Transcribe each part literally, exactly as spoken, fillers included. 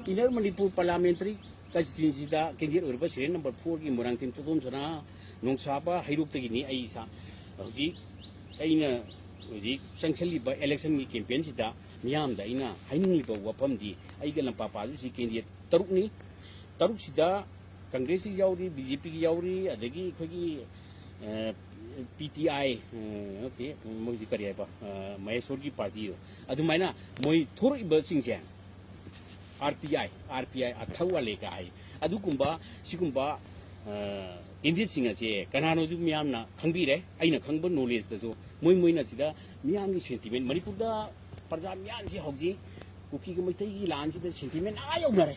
Inner Manipur Parliamentary Constituencyꯗ candidate ꯑꯣꯏꯔꯤꯕ serial number fourꯒꯤ Moirangthem ꯇꯣꯇꯣꯝ ꯁꯅꯥ ꯅꯣꯡꯁꯥꯕ ꯍꯩꯔꯣꯛꯇꯒꯤꯅꯤ꯫ ꯑꯩ ꯏꯁꯥ ꯍꯧꯖꯤꯛ ꯑꯩꯅ ꯍꯧꯖꯤꯛ ꯆꯪꯁꯤꯜꯂꯤꯕ electionꯒꯤ campaignꯁꯤꯗ ꯃꯤꯌꯥꯝꯗ ꯑꯩꯅ ꯍꯥꯏꯅꯤꯡꯉꯤꯕ ꯋꯥꯐꯝꯗꯤ, ꯑꯩꯒ ꯂꯝꯄꯥꯛ ꯄꯥꯗꯣꯏꯁꯤ candidate ꯇꯔꯨꯛꯅꯤ꯫ ꯇꯔꯨꯛꯁꯤꯗ Congressꯀꯤ ꯌꯥꯎꯔꯤ, BJPꯒꯤ ꯌꯥꯎꯔꯤ, ꯑꯗꯒꯤ ꯑꯩꯈꯣꯏꯒꯤ, ꯑ, PTI, ꯑ, ꯅꯠꯇꯦ, ꯃꯣꯏꯁꯤ ꯀꯔꯤ ꯍꯥꯏꯕ, ꯑ, ꯃꯍꯦꯁꯣꯔꯒꯤ partyꯗꯣ, ꯑꯗꯨꯃꯥꯏꯅ ꯃꯣꯏ ꯊꯣꯔꯛꯏꯕꯁꯤꯡꯁꯦ RPI, RPI ꯑꯊꯧ ꯑꯂꯦꯀꯥ ꯍꯥꯏ꯫ ꯑꯗꯨꯒꯨꯝꯕ, ꯁꯤꯒꯨꯝꯕ, ꯑ, candidateꯁꯤꯡ ꯑꯁꯦ ꯀꯅꯥꯅꯣꯗꯨ ꯃꯤꯌꯥꯝꯅ ꯈꯪꯕꯤꯔꯦ꯫ ꯑꯩꯅ ꯈꯪꯕ knowledgeꯇꯁꯨ ꯃꯣꯏ, ꯃꯣꯏꯅ ꯁꯤꯗ ꯃꯤꯌꯥꯝꯒꯤ sentiment, ꯃꯅꯤꯄꯨꯔꯗ ꯄ꯭ꯔꯖꯥ ꯃꯤꯌꯥꯝꯁꯤ ꯍꯧꯖꯤꯛ ꯀꯨꯀꯤꯒ ꯃꯩꯇꯩꯒꯤ ꯂꯥꯟꯁꯤꯗ sentiment ꯑꯥ ꯌꯧꯅꯔꯦ꯫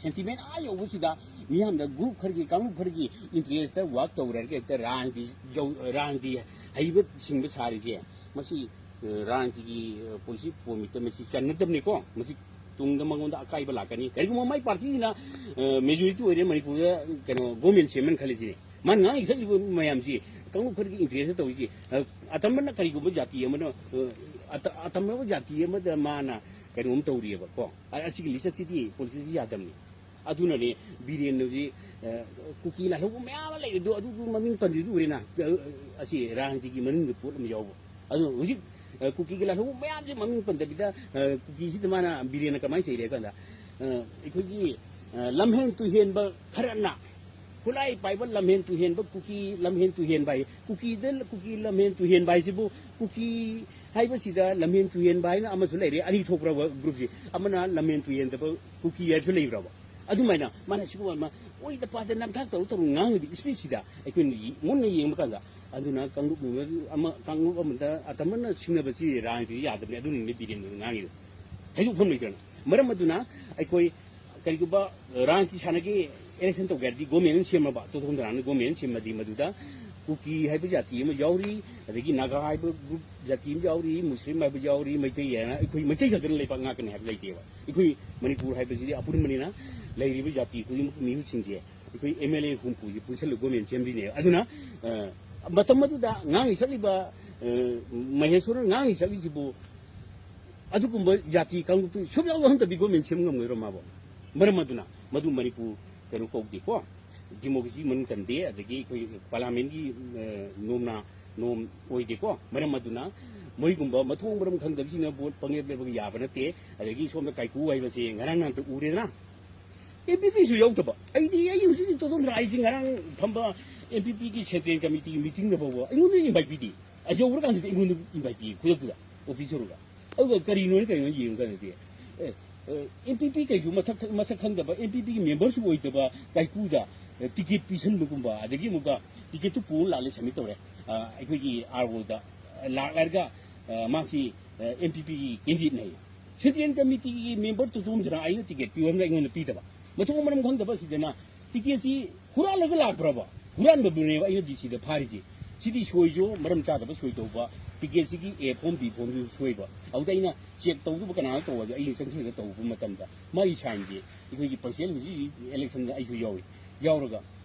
Sentiment ꯑꯥ ꯌꯧꯕꯁꯤꯗ ꯃꯤꯌꯥꯝꯗ group ꯈꯔꯒꯤ, ꯀꯥꯡꯂꯨꯞ ꯈꯔꯒꯤ interestꯇ work ꯇꯧꯔꯒ ꯍꯦꯛꯇ ꯔꯥꯖꯅꯤꯇꯤ ꯌꯧ-, ꯔꯥꯖꯅꯤꯇꯤ ꯍꯩꯕ ꯁꯤꯡꯕ ꯁꯥꯔꯤꯁꯦ, ꯃꯁꯤ, ꯑ, ꯔꯥꯖꯅꯤꯇꯤꯒꯤ, ꯑ, policy formatꯇ ꯃꯁꯤ ꯆꯟꯅꯗꯕꯅꯤꯀꯣ꯫ ꯃꯁꯤ ꯇꯨꯡꯗ ꯃꯉꯣꯟꯗ ꯑꯀꯥꯏꯕ ꯂꯥꯛꯀꯅꯤ꯫ ꯀꯔꯤꯒꯨꯝꯕ ꯃꯥꯏ partyꯁꯤꯅ, ꯑ, majority ꯑꯣꯏꯔꯦ ꯃꯅꯤꯄꯨꯔꯗ, ꯀꯩꯅꯣ, government ꯁꯦꯝꯃꯦꯅ ꯈꯜꯂꯤꯁꯤꯅꯦ꯫ ꯃꯥꯅ ꯉꯥꯡꯉꯤ ꯆꯠꯂꯤꯕ ꯃꯌꯥꯝꯁꯤ ꯀꯥꯡꯂꯨꯞ ꯈꯔꯒꯤ interestꯇ ꯇꯧꯔꯤꯁꯤ꯫ ꯑ, ꯑꯇꯝꯕꯅ ꯀꯔꯤꯒꯨꯝꯕ ꯖꯥꯇꯤ ꯑꯃꯅ, ꯑ, ꯑꯇ-, ꯑꯇꯝꯕ ꯖꯥꯇꯤ ꯑꯃꯗ ꯃꯥꯅ ꯀꯩꯅꯣꯝ ꯇꯧꯔꯤꯑꯕꯀꯣ꯫ ꯑ-, ꯑꯁꯤꯒꯤ ꯂꯤꯆꯠꯁꯤꯗꯤ policyꯗꯤ ꯌꯥꯗꯕꯅꯤ꯫ ꯑꯗꯨꯅꯅꯦ ꯕꯤꯔꯦꯟ ꯍꯧꯖꯤꯛ, ꯑ, ꯀꯨꯀꯤ ꯂꯥꯜꯍꯧꯕ ꯃꯌꯥꯝ ꯑꯃ ꯂꯩ꯫ ꯑꯗꯨ, ꯑꯗꯨ ꯃꯃꯤꯡ ꯄꯟꯗ꯭ꯔꯤꯗꯨ ꯎꯔꯦꯅ꯫ ꯑ, ꯑꯁꯤ ꯔꯥꯖꯅꯤꯇꯤꯒꯤ ꯃꯅꯨꯡꯗ ꯄꯣꯠ ꯑꯃ ꯌꯥꯎꯕ꯫ ꯑꯗꯨ ꯍꯧꯖꯤꯛ, ꯑ, ꯀꯨꯀꯤꯒꯤ ꯂꯥꯜꯍꯧꯕ ꯃꯌꯥꯝꯁꯦ ꯃꯃꯤꯡ ꯄꯟꯗꯕꯤꯗ, ꯑ, ꯀꯨꯀꯤꯁꯤꯗ ꯃꯥꯅ ꯕꯤꯔꯦꯟꯅ ꯀꯃꯥꯏꯅ ꯆꯩꯔꯦ ꯍꯥꯏ ꯀꯥꯟꯗ, ꯑ, ꯑꯩꯈꯣꯏꯒꯤ, ꯑ, ꯂꯝꯍꯦꯟ ꯇꯨꯍꯦꯟꯕ ꯈꯔꯅ, ꯈꯨꯠꯂꯥꯏ ꯄꯥꯏꯕ ꯂꯝꯍꯦꯟ ꯇꯨꯍꯦꯟꯕ, ꯀꯨꯀꯤ ꯂꯝꯍꯦꯟ ꯇꯨꯍꯦꯟꯕ ꯍꯥꯏ꯫ ꯀꯨꯀꯤꯗ, ꯀꯨꯀꯤ ꯂꯝꯍꯦꯟ ꯇꯨꯍꯦꯟꯕ ꯍꯥꯏꯁꯤꯕꯨ ꯀꯨꯀꯤ ꯍꯥꯏꯕꯁꯤꯗ ꯂꯝꯍꯦꯟ ꯇꯨꯍꯦꯟꯕ ꯍꯥꯏꯅ ꯑꯃꯁꯨ ꯂꯩꯔꯦ, ꯑꯅꯤ ꯊꯣꯛꯄ꯭ꯔꯕ groupꯁꯤ? ꯑꯃꯅ ꯂꯝꯍꯦꯟ ꯇꯨꯍꯦꯟꯗꯕ ꯀꯨꯀꯤ ꯍꯥꯏꯕꯁꯨ ꯂꯩꯕ꯭ꯔꯕ? ꯑꯗꯨꯃꯥꯏꯅ ꯃꯥꯅ ꯁꯤꯒꯨꯝꯕ ꯑꯃ ꯑꯣꯏꯗ ꯄꯥꯗ ꯅꯝꯊꯥꯛ ꯇꯧꯔ ꯇꯧꯔ ꯉꯥꯡꯂꯤꯕ speechꯁꯤꯗ ꯑꯩꯈꯣꯏꯅ ꯌꯦ-, ꯃꯨꯟꯅ ꯌꯦꯡꯕ ꯀꯥꯟꯗ, ꯑꯗꯨꯅ ꯀꯥꯡꯂꯨꯞ ꯑꯃ, ꯀꯥꯡꯂꯨꯞ ꯑꯃꯗ ꯑꯇꯝꯕꯅ ꯁꯤꯡꯅꯕꯁꯤ ꯔꯥꯖꯅꯤꯇꯤ ꯌꯥꯗꯕꯅꯤ꯫ ꯑꯗꯨꯅꯅꯦ ꯕꯤꯔꯦꯟꯗꯨꯅ ꯉꯥꯡꯉꯤꯗꯣ꯫ ꯊꯩꯗꯣꯛꯐꯝ ꯂꯩꯇ꯭ꯔꯅ꯫ ꯃꯔꯝ ꯑꯗꯨꯅ ꯑꯩꯈꯣꯏ ꯀꯔꯤꯒꯨꯝꯕ ꯔꯥꯖꯅꯤꯇꯤ ꯁꯥꯟꯅꯒꯦ, election ꯇꯧꯒꯦ ꯍꯥꯏꯔꯗꯤ government ꯑꯃ ꯁꯦꯝꯃꯕ, ꯇꯣꯇꯣꯝ ꯇꯔꯥꯅ government ꯑꯃ ꯁꯦꯝꯃꯗꯤ ꯃꯗꯨꯗ ꯀꯨꯀꯤ ꯍꯥꯏꯕ ꯖꯥꯇꯤ ꯑꯃ ꯌꯥꯎꯔꯤ, ꯑꯗꯒꯤ ꯅꯥꯒꯥ ꯍꯥꯏꯕ group ꯖꯥꯇꯤ ꯑꯃ ꯌꯥꯎꯔꯤ, ꯃꯨꯁꯂꯤꯝ ꯍꯥꯏꯕ ꯌꯥꯎꯔꯤ, ꯃꯩꯇꯩ ꯍꯥꯏꯅ ꯑꯩꯈꯣꯏ ꯃꯩꯇꯩ ꯈꯛꯇꯅ ꯂꯩꯕꯥꯛ ꯉꯥꯛꯀꯅꯤ ꯍꯥꯏꯕ ꯂꯩꯇꯦꯕ꯫ ꯑꯩꯈꯣꯏ ꯃꯅꯤꯄꯨꯔ ꯍꯥꯏꯕꯁꯤꯗꯤ ꯑꯄꯨꯟꯕꯅꯤꯅ ꯂꯩꯔꯤꯕ ꯖꯥꯇꯤ ꯈꯨꯗꯤꯡꯃꯛ ꯃꯤꯍꯨꯠꯁꯤꯡꯁꯦ ꯑꯩꯈꯣꯏ MLA ꯍꯨꯝꯐꯨꯁꯦ ꯄꯨꯟꯁꯤꯜꯂꯒ government ꯁꯦꯝꯗꯣꯏꯅꯦꯕ꯫ ꯑꯗꯨꯅ, ꯑ, ꯃꯇꯝ ꯑꯗꯨꯗ ꯉꯥꯡꯂꯤ ꯆꯠꯂꯤꯕ, ꯑ, ꯃꯍꯦꯁꯣꯔꯅ ꯉꯥꯡꯂꯤ ꯆꯠꯂꯤꯁꯤꯕꯨ ꯑꯗꯨꯒꯨꯝꯕ ꯖꯥꯇꯤ ꯀꯥꯡꯂꯨꯞꯇꯨ ꯁꯨꯡꯌꯥꯎ ꯌꯥꯎꯍꯟꯗꯕꯤ government ꯁꯦꯝꯕ ꯉꯝꯃꯣꯏꯗ꯭ꯔꯣ ꯃꯥꯕꯣ? ꯃꯔꯝ ꯑꯗꯨꯅ ꯃꯗꯨ ꯃꯅꯤꯄꯨꯔ ꯀꯩꯅꯣ ꯀꯧꯗꯦꯀꯣ, ꯗꯤꯃꯣꯀ꯭ꯔꯦꯁꯤ ꯃꯅꯨꯡ ꯆꯟꯗꯦ, ꯑꯗꯒꯤ ꯑꯩꯈꯣꯏ ꯄꯥꯔꯂꯥꯃꯦꯟꯒꯤ, ꯑ, ꯅꯣꯝꯅ ꯅꯣꯝ ꯑꯣꯏꯗꯦꯀꯣ꯫ ꯃꯔꯝ ꯑꯗꯨꯅ ꯃꯣꯏꯒꯨꯝꯕ ꯃꯊꯣꯡ ꯃꯔꯝ ꯈꯪꯗꯕꯁꯤꯡꯅ ꯚꯣꯠ ꯄꯪꯂꯦꯞ ꯂꯦꯞꯄꯒ ꯌꯥꯕ ꯅꯠꯇꯦ꯫ ꯑꯗꯒꯤ ꯁꯣꯝꯗ ꯀꯥꯏꯀꯨ ꯍꯥꯏꯕꯁꯦ ꯉꯔꯥꯡ ꯅꯍꯥꯟꯇ ꯎꯔꯦꯗꯅ, ꯑꯦꯝ ꯄꯤ ꯄꯤꯁꯨ ꯌꯥꯎꯗꯕ꯫ ꯑꯩꯗꯤ ꯑꯩ ꯍꯧꯖꯤꯛ ꯇꯣꯇꯣꯟ ꯔꯥꯏꯁꯤ ꯉꯔꯥꯡ ꯐꯝꯕ ꯑꯦꯝ ꯄꯤ ꯄꯤꯒꯤ ꯁꯦꯟꯇ꯭ꯔꯦꯜ ꯀꯃꯤꯇꯤꯒꯤ ꯃꯤꯇꯤꯡꯗ ꯐꯥꯎꯕ ꯑꯩꯉꯣꯟꯗ ꯏꯟꯚꯥꯏꯠ ꯄꯤꯗꯦ꯫ ꯑꯁꯤ ꯌꯧꯔꯀꯥꯟꯗꯗꯤ ꯑꯩꯉꯣꯟꯗ ꯏꯟꯚꯥꯏꯠ ꯄꯤ ꯈꯨꯗꯛꯇꯨꯗ ꯑꯣꯐꯤꯁ ꯌꯧꯔꯒ꯫ ꯑꯗꯨꯒ ꯀꯔꯤꯅꯣꯅ ꯀꯔꯤꯅꯣ ꯌꯦꯡꯉꯨ ꯀꯥꯟꯗꯗꯤ, ꯑꯦ, ꯑꯦꯝ ꯄꯤ ꯄꯤ ꯀꯩꯁꯨ ꯃꯊꯛ ꯃꯁꯛ ꯈꯪꯗꯕ, ꯑꯦꯝ ꯄꯤ ꯄꯤꯒꯤ ꯃꯦꯝꯕꯔꯁꯨ ꯑꯣꯏꯗꯕ ꯀꯥꯏꯀꯨꯗ, ꯑꯦ, ꯇꯤꯀꯦꯠ ꯄꯤꯁꯟꯕꯒꯨꯝꯕ, ꯑꯗꯒꯤ ꯑꯃꯨꯛꯀ ꯇꯤꯀꯦꯠꯇꯨ ꯄꯨꯔ ꯂꯥꯛꯂꯦ ꯁꯕꯃꯤꯠ ꯇꯧꯔꯦ꯫ ꯑ, ꯑꯩꯈꯣꯏꯒꯤ ꯑꯥꯔ ꯑꯣꯗ ꯂꯥꯛꯂꯒ, ꯑ, ꯃꯥꯁꯤ, ꯑ, ꯑꯦꯝ ꯄꯤ ꯄꯤꯒꯤ ꯀꯦꯟꯗꯤꯗꯦꯠꯅꯤ ꯍꯥꯏꯌꯦ꯫ ꯁꯦꯟꯇ꯭ꯔꯦꯜ ꯀꯃꯤꯇꯤꯒꯤ ꯃꯦꯝꯕꯔ ꯇꯣꯇꯣꯝꯁꯤꯅ ꯑꯩꯅ ꯇꯤꯀꯦꯠ ꯄꯤꯌꯨ ꯍꯥꯏꯕꯗ ꯑꯩꯉꯣꯟꯗ ꯄꯤꯗꯕ꯫ ꯃꯊꯣꯡ ꯃꯔꯝ ꯈꯪꯗꯕ ꯁꯤꯗꯅ ꯇꯤꯀꯦꯠꯁꯤ ꯍꯨꯔꯥꯜꯂꯒ ꯂꯥꯛꯄ꯭ꯔꯕ? ꯍꯨꯔꯥꯟꯕꯗꯨꯅꯦꯕ ꯑꯩꯅ ꯗꯤ ꯁꯤꯗ ꯐꯥꯔꯤꯁꯦ꯫ ꯁꯤꯗꯤ ꯁꯣꯏꯁꯨ ꯃꯔꯝ ꯆꯥꯗꯕ ꯁꯣꯏ ꯇꯧꯕ, ꯇꯤꯀꯦꯠꯁꯤꯒꯤ ꯑꯦ ꯐꯣꯝ ꯕꯤ ꯐꯣꯝꯗꯨꯁꯨ ꯁꯣꯏꯕ꯫ ꯑꯗꯨꯗ ꯑꯩꯅ ꯆꯦꯛ ꯇꯧꯗꯕ ꯀꯅꯥꯅꯣ ꯇꯧꯕꯗ ꯑꯩꯅ ꯆꯪꯁꯤꯜꯂꯒ ꯇꯧꯕ ꯃꯇꯝꯗ ꯃꯥꯒꯤ ꯁꯥꯏꯟꯁꯦ ꯑꯩꯈꯣꯏꯒꯤ ꯄꯥꯔꯁꯤꯌꯦꯜ ꯍꯧꯖꯤꯛ ꯍꯧꯖꯤꯛ ꯏꯂꯦꯛꯁꯟꯗ ꯑꯩꯁꯨ ꯌꯥꯎꯏ꯫ ꯌꯥꯎꯔꯒ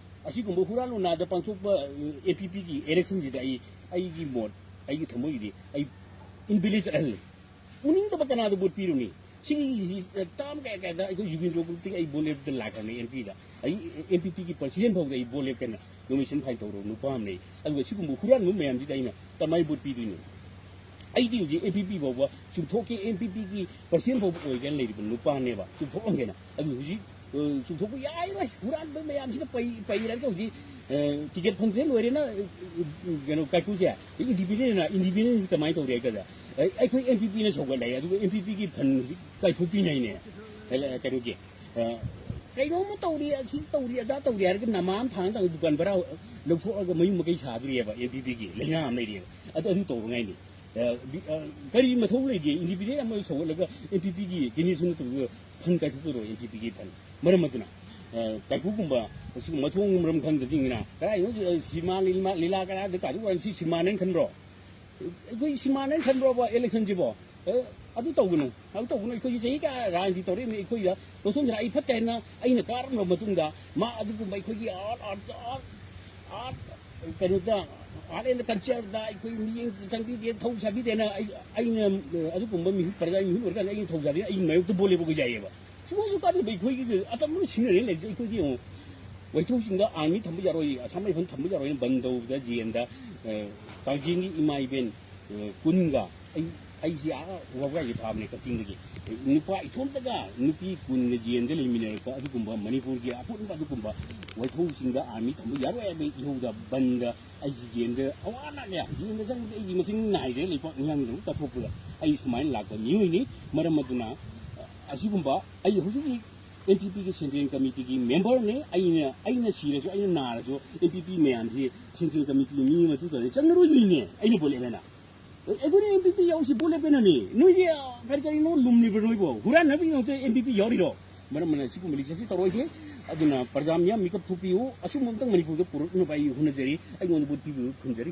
ꯑꯁꯤꯒꯨꯝꯕ ꯍꯨꯔꯥꯟ ꯂꯨꯅꯥꯗ ꯄꯥꯡꯊꯣꯛꯄ ꯑꯦ ꯄꯤ ꯄꯤꯒꯤ ꯏꯂꯦꯛꯁꯟꯁꯤꯗ ꯑꯩ, ꯑꯩꯒꯤ ꯃꯣꯠ, ꯑꯩꯒꯤ ꯊꯃꯣꯏꯒꯤꯗꯤ ꯑꯩ ꯏꯟꯚꯦꯂꯤꯠ ꯆꯠꯍꯜꯂꯦ꯫ ꯎꯅꯤꯡꯗꯕ ꯀꯅꯥꯗ ꯚꯣꯠ ꯄꯤꯔꯨꯅꯤ? ꯁꯤꯒꯤ ꯇꯥꯝ ꯀꯌꯥ ꯀꯌꯥꯗ ꯑꯩꯈꯣꯏ ꯌꯨꯕꯤꯟ ꯒ꯭ꯔꯨꯞꯇꯒꯤ ꯑꯩ ꯚꯣꯠ ꯂꯦꯞꯇ ꯂꯥꯛꯈ꯭ꯔꯕꯅꯤ ꯑꯦꯝ ꯄꯤꯗ꯫ ꯑꯩ ꯑꯦꯝ ꯄꯤ ꯄꯤꯒꯤ ꯄ꯭ꯔꯁꯤꯗꯦꯟ ꯐꯥꯎꯗ ꯑꯩ ꯚꯣꯠ ꯂꯦꯞꯀꯦꯅ ꯅꯣꯃꯤꯅꯦꯁꯟ ꯐꯥꯏꯜ ꯇꯧꯔꯕ ꯅꯨꯄꯥ ꯑꯃꯅꯤ꯫ ꯑꯗꯨꯒ ꯁꯤꯒꯨꯝꯕ ꯍꯨꯔꯥꯟꯕ ꯃꯌꯥꯝꯁꯤꯗ ꯑꯩꯅ ꯀꯃꯥꯏꯅ ꯚꯣꯠ ꯄꯤꯗꯣꯏꯅꯣ? ꯑꯩꯗꯤ ꯍꯧꯖꯤꯛ ꯑꯦꯝ ꯄꯤ ꯄꯤ ꯐꯥꯎꯕ ꯆꯨꯝꯊꯣꯛꯀꯦ, ꯑꯦꯝ ꯄꯤ ꯄꯤꯒꯤ ꯄ꯭ꯔꯁꯤꯗꯦꯟ ꯐꯥꯎꯕ ꯑꯣꯏꯒꯦꯅ ꯂꯩꯔꯤꯕ ꯅꯨꯄꯥꯅꯦꯕ, ꯆꯨꯝꯊꯣꯛꯍꯟꯒꯦꯅ꯫ ꯑꯗꯨ ꯍꯧꯖꯤꯛ, ꯑ, ꯆꯨꯝꯊꯣꯛꯄ ꯌꯥꯔꯣꯏ꯫ ꯍꯨꯔꯥꯟꯕ ꯃꯌꯥꯝꯁꯤꯅ ꯄꯩ-, ꯄꯩꯔꯒ ꯍꯧꯖꯤꯛ, ꯑ, ꯇꯤꯀꯦꯠ ꯐꯪꯗ꯭ꯔꯦ ꯂꯣꯏꯔꯦꯅ, ꯑ, ꯀꯩꯅꯣ, ꯀꯥꯏꯀꯨꯁꯦ ꯏꯟꯗꯤꯄꯦꯟꯗꯦꯟꯅ, ꯏꯟꯗꯤꯄꯦꯟꯗꯦꯟꯁꯤ ꯀꯃꯥꯏꯅ ꯇꯧꯔꯦ ꯍꯥꯏ ꯀꯥꯟꯗ, ꯑ, ꯑꯩꯈꯣꯏ ꯑꯦꯝ ꯄꯤ ꯄꯤꯅ ꯁꯧꯒꯠꯂꯛꯑꯦ, ꯑꯗꯨꯒ ꯑꯦꯝ ꯄꯤ ꯄꯤꯒꯤ ꯐꯟ ꯍꯧꯖꯤꯛ ꯀꯥꯏꯊꯣꯛꯄꯤꯅꯩꯅꯦ꯫ ꯑ, ꯀꯩꯅꯣꯒꯤ, ꯑ, ꯀꯩꯅꯣꯝꯃ ꯇꯧꯔꯤ, ꯑꯁꯤ ꯇꯧꯔꯤ, ꯑꯗꯥ ꯇꯧꯔꯤ ꯍꯥꯏꯔꯒ ꯅꯃꯥ ꯑꯃ ꯊꯥꯡꯅ ꯊꯥꯡꯅ ꯗꯨꯀꯥꯟ ꯚꯔꯥ ꯂꯧꯊꯣꯛꯑꯒ ꯃꯌꯨꯝ ꯃꯀꯩ ꯁꯥꯗꯣꯔꯤꯑꯕ ꯑꯦꯝ ꯄꯤ ꯄꯤꯒꯤ ꯂꯩꯅꯥ ꯑꯃ ꯂꯩꯔꯤꯑꯕ꯫ ꯑꯗꯨ, ꯑꯗꯨ ꯇꯧꯕꯉꯥꯏꯅꯤ꯫ ꯑ, ꯕꯤ-, ꯑ, ꯀꯔꯤ ꯃꯊꯧ ꯂꯩꯒꯦ? ꯏꯟꯗꯤꯄꯦꯟꯗꯦꯟ ꯑꯃ ꯁꯧꯒꯠꯂꯒ ꯑꯦꯝ ꯄꯤ ꯄꯤꯒꯤ ꯀꯦꯟꯗꯤꯗꯦꯠꯁꯨ ꯅꯠꯇꯕꯗꯨꯗ ꯐꯟ ꯀꯥꯏꯊꯣꯛꯄꯗꯣ ꯑꯦꯝ ꯄꯤ ꯄꯤꯒꯤ ꯐꯟ? ꯃꯔꯝ ꯑꯗꯨꯅ, ꯑ, ꯀꯥꯏꯀꯨꯒꯨꯝꯕ ꯑꯁꯤꯒꯨꯝꯕ ꯃꯊꯣꯡ ꯃꯔꯝ ꯈꯪꯗꯕꯁꯤꯡꯁꯤꯅ ꯀꯗꯥꯏꯗꯅꯣ, ꯑ, ꯁꯤꯃꯥ, ꯂꯤꯂꯥ, ꯂꯤꯂꯥ ꯀꯌꯥꯗ ꯀꯥꯗꯨ ꯋꯥꯔꯤ ꯁꯤ ꯁꯤꯃꯥꯅꯦꯅ ꯈꯟꯕ꯭ꯔꯣ? ꯑꯩꯈꯣꯏ ꯁꯤꯃꯥꯅꯦꯅ ꯈꯟꯕ꯭ꯔꯣꯕ ꯏꯂꯦꯛꯁꯟꯁꯤꯕꯣ? ꯑ, ꯑꯗꯨ ꯇꯧꯒꯅꯨ, ꯑꯗꯨ ꯇꯧꯒꯅꯨ꯫ ꯑꯩꯈꯣꯏꯒꯤ ꯆꯍꯤ ꯀꯌꯥ ꯔꯥꯖꯅꯤꯇꯤ ꯇꯧꯔꯛꯏꯕꯅꯤ? ꯑꯩꯈꯣꯏꯗ ꯇꯣꯟꯊꯣꯟꯁꯤꯅ ꯑꯩ ꯐꯠꯇꯦ ꯍꯥꯏꯅ ꯑꯩꯅ ꯀꯥꯔꯝꯂꯕ ꯃꯇꯨꯡꯗ ꯃꯥ ꯑꯗꯨꯒꯨꯝꯕ ꯑꯩꯈꯣꯏꯒꯤ ꯑꯥꯔꯠ, ꯑꯥꯔꯠ, ꯑꯥꯔꯠ, ꯑꯥꯔꯠ, ꯀꯩꯅꯣꯗ, ꯑꯥꯔꯠ ꯑꯦꯟ ꯀꯜꯆꯔꯗ ꯑꯩꯈꯣꯏ ꯃꯤꯠꯌꯦꯡ ꯆꯪꯕꯤꯗꯦ, ꯊꯧ ꯁꯥꯕꯤꯗꯦꯅ ꯑꯩ, ꯑꯩꯅ, ꯑ, ꯑꯗꯨꯒꯨꯝꯕ ꯃꯤꯍꯨꯠ ꯄꯔꯗꯥꯏ ꯃꯤꯍꯨꯠ ꯑꯣꯏꯔꯀꯥꯟꯗ ꯑꯩꯅ ꯊꯧ ꯁꯥꯗꯦꯅ ꯑꯩꯒꯤ ꯃꯥꯌꯣꯛꯇ ꯕꯣꯜ ꯂꯦꯞꯄꯒ ꯌꯥꯏꯌꯦꯕ꯫ ꯁꯨꯡꯁꯨ ꯀꯥꯟꯅꯗꯕ ꯑꯩꯈꯣꯏꯒꯤ ꯑꯇꯝꯕꯅ ꯁꯤꯖꯤꯟꯅꯔꯦ ꯂꯩꯔꯤꯁꯦ꯫ ꯑꯩꯈꯣꯏꯗꯤ ꯌꯦꯡꯉꯨ, ꯋꯥꯏꯊꯧꯁꯤꯡꯗ ꯑꯥꯔꯃꯤ ꯊꯝꯕ ꯌꯥꯔꯣꯏ, ꯑꯁꯥꯝ ꯔꯥꯏꯐꯜ ꯊꯝꯕ ꯌꯥꯔꯣꯏꯅ ꯕꯟ ꯇꯧꯕꯗ ꯖꯦ ꯑꯦꯟꯗ, ꯑ, ꯇꯥꯡꯖꯦꯡꯒꯤ ꯏꯃꯥ ꯏꯕꯦꯟ, ꯑ, ꯀꯨꯟꯒ ꯑꯩ, ꯑꯩꯁꯦ ꯑꯥ ꯋꯥꯕꯒꯥꯏꯗ ꯐꯥꯕꯅꯦ ꯀꯛꯆꯤꯡꯗꯒꯤ꯫ ꯅꯨꯄꯥ ꯏꯊꯣꯝꯇꯒ ꯅꯨꯄꯤ ꯀꯨꯟꯒ ꯖꯦ ꯑꯦꯟꯗ ꯂꯩꯃꯤꯟꯅꯔꯛꯄ ꯑꯗꯨꯒꯨꯝꯕ ꯃꯅꯤꯄꯨꯔꯒꯤ ꯑꯄꯨꯟꯕ ꯑꯗꯨꯒꯨꯝꯕ ꯋꯥꯏꯊꯧꯁꯤꯡꯗ ꯑꯥꯔꯃꯤ ꯊꯝꯕ ꯌꯥꯔꯣꯏ ꯍꯥꯏꯕ ꯏꯍꯧꯗ ꯕꯟꯗ ꯑꯩꯁꯤ ꯖꯦ ꯑꯦꯟꯗ ꯑꯋꯥ ꯑꯅꯥ ꯀꯌꯥ, ꯖꯦ ꯑꯦꯟꯗ ꯆꯪꯕꯗ ꯑꯩꯒꯤ ꯃꯁꯤꯡ ꯅꯥꯏꯗ꯭ꯔꯦ, ꯂꯩꯄꯥꯛ ꯃꯤꯌꯥꯝꯒꯤꯗꯃꯛ ꯀꯠꯊꯣꯛꯄꯗ ꯑꯩ ꯁꯨꯃꯥꯏꯅ ꯂꯥꯛꯄ ꯃꯤꯑꯣꯏꯅꯤ꯫ ꯃꯔꯝ ꯑꯗꯨꯅ, ꯑ, ꯑꯁꯤꯒꯨꯝꯕ ꯑꯩ ꯍꯧꯖꯤꯛ ꯍꯧꯖꯤꯛ ꯑꯦꯟ ꯄꯤ ꯄꯤꯒꯤ ꯁꯦꯟꯇ꯭ꯔꯦꯜ ꯀꯃꯤꯇꯤꯒꯤ ꯃꯦꯝꯕꯔꯅꯦ꯫ ꯑꯩꯅ, ꯑꯩꯅ ꯁꯤꯔꯁꯨ, ꯑꯩꯅ ꯅꯥꯔꯁꯨ, ꯑꯦꯟ ꯄꯤ ꯄꯤ ꯃꯌꯥꯝꯁꯤ ꯁꯦꯟꯇ꯭ꯔꯦꯜ ꯀꯃꯤꯇꯤꯒꯤ ꯃꯤ ꯑꯃ ꯇꯨ ꯇꯧꯔꯦ ꯆꯪꯉꯔꯣꯏꯗꯣꯏꯅꯦ ꯑꯩꯅ ꯕꯣꯠ ꯂꯦꯞꯄꯦꯅ꯫ ꯑꯗꯨꯅ ꯑꯦꯟ ꯄꯤ ꯄꯤ ꯌꯥꯎꯁꯤ ꯕꯣꯠ ꯂꯦꯞꯄꯦꯅꯅꯤ꯫ ꯅꯣꯏꯗꯤ, ꯑ, ꯀꯔꯤ ꯀꯔꯤꯅꯣ ꯂꯨꯝꯂꯤꯕ꯭ꯔꯣ ꯅꯣꯏꯕꯣ? ꯍꯨꯔꯥꯟꯅꯕꯒꯤ ꯉꯥꯛꯇ ꯑꯦꯟ ꯄꯤ ꯄꯤ ꯌꯥꯎꯔꯤꯔꯣ? ꯃꯔꯝ ꯑꯗꯨꯅ ꯁꯤꯒꯨꯝꯕ ꯂꯤꯆꯠꯁꯤ ꯇꯧꯔꯣꯏꯁꯦ꯫ ꯑꯗꯨꯅ ꯄ꯭ꯔꯖꯥ ꯃꯤꯌꯥꯝ ꯃꯤꯀꯞ ꯊꯣꯛꯄꯤꯌꯨ꯫ ꯑꯆꯨꯝꯕ ꯑꯝꯇꯪ ꯃꯅꯤꯄꯨꯔꯗ ꯄꯨꯔꯛꯅꯕ ꯑꯩ ꯍꯣꯠꯅꯖꯔꯤ꯫ ꯑꯩꯉꯣꯟꯗ ꯚꯣꯠ ꯄꯤꯕꯤꯌꯨ ꯈꯨꯝꯖꯔꯤ꯫